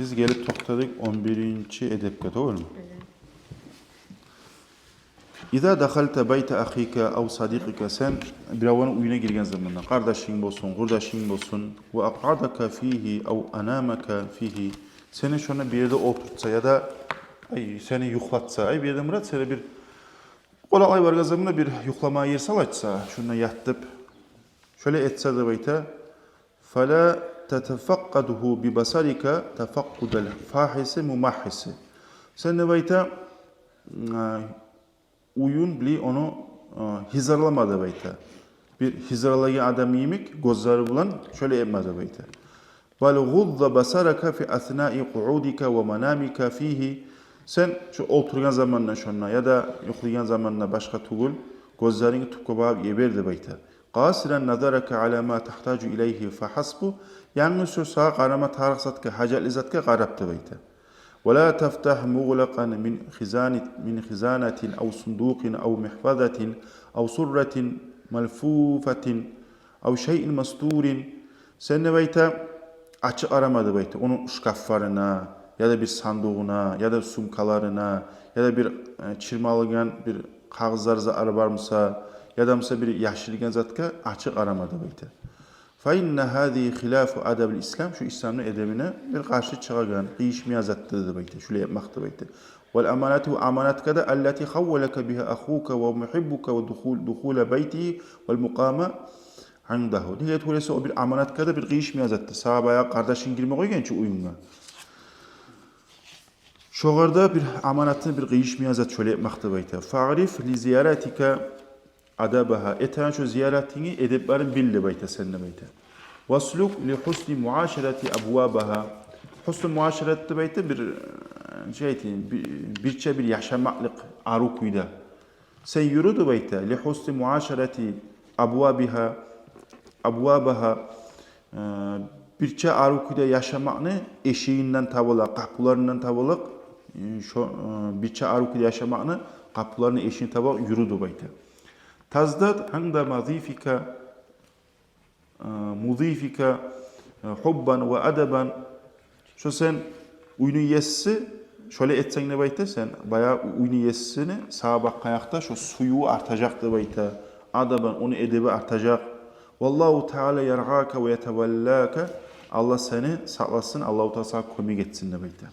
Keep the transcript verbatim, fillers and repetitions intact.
Биз гелип токътадыкъ он биринчи эдепге, тюгюлмю? Иза дахалта байта ахика ав садикъика, сен биревню уьюне гирген заманда, къардашынг болсун, къурдашынг болсун, ва акъадака фигьи ав анамака фигьи, сени шонда бир ерде олтуртса яда, ай, сени юхлатса, ай, бир ерде мурат, сени бир къонакълай баргъан заманда бир юхлама ер салачса, шонда ятып, шолай этсе деп айта. Фала татафакъкъадгьу би басарика тафакъкъудал фагьиси мумагьгьиси. Сен деп айта, а, уьюн били ону, а, гьызырлама деп айта. Бир гьызырлагъан адам йимик гёзлери булан шолай этме деп айта. Бал гъудда басарака фи аснаи къуъудика ва манамика фигьи. Сен шо олтургъан заманда шонда яда юхлайгъан заманда башгъа тюгюл, гёзлеринг тюпге багъып йибер деп айта. Къасиран назарака ала ма тагьтажу илайгьи фагьасбу. Янгыз шо сагъа къарама тарыкъ затгъа, гьажатлы затгъа къарап деп айта. Ва ла тафтагь мугълакъан мин хизани-, мин хизанатин ав сундукъин ав мигьфазатин ав сурратин малфуфатин ав шайин мастурин. Сен деп айта, ачып къарама деп айта ону шкафларына, яда бир сандугъуна, яда сумкаларына, яда бир, э, чырмалгъан бир къагъызлар, затлар бар буса, яда буса бир яшыргъан затгъа ачып къарама деп айта. Фа инна гьазигьи хилафу адабил ислам, шу исламны эдебине бир къаршы чыгъагъан, къыйышмайгъан затдыр деп айта, шулай этмек деп айта. Вал аманати, ва аманатгъа да, аллати хаввалака бигьа ахука ва мугьиббука ва духул-, духула байтигьи вал мукъама индагьу. Неге тюгюл эсе о бир аманатгъа да бир къыйышмайгъан затдыр. Сагъа баягъы къардашынг гирме къойгъан чы уьюнге. Шогъар да бир аманатны бир къыйышмайгъан зат шолай этмек деп айта. Фагъриф ли зияратика адабагьа. Этеген шо зияратынгны эдеплерин бил деп айта, сен деп айта. Васлук ли хусни муашарати абвабагьа. Хусну муашарат деп айта бир, э, шей айтайым, би-, бирче бир яшамакълыкъ арив кюйде. Сен юрю деп айта. Ли хусни муашарати абвабигьа, абвабагьа, э, бирче арив кюйде яшамакъны эшигинден табалакъ, къапуларындан табалакъ, э, шо, э, бирче арив кюйде яшамакъны къапуларыны эшигин табалакъ юрю деп айта. Таздад инда мудифика, э, мудифика, э, хуббан ва адабан. Шо сен уьйню еси, шолай этсенг деп айта, сен баягъы уьйню есини сагъа бакъгъан якъда шо сюювю артажакъ деп айта. Адабан, ону эдеби артажакъ. Валлагьу таала яръака ва ятаваллака. Аллагь сени сакъласын, Аллагьу таала сагъа кёмек этсин деп айта.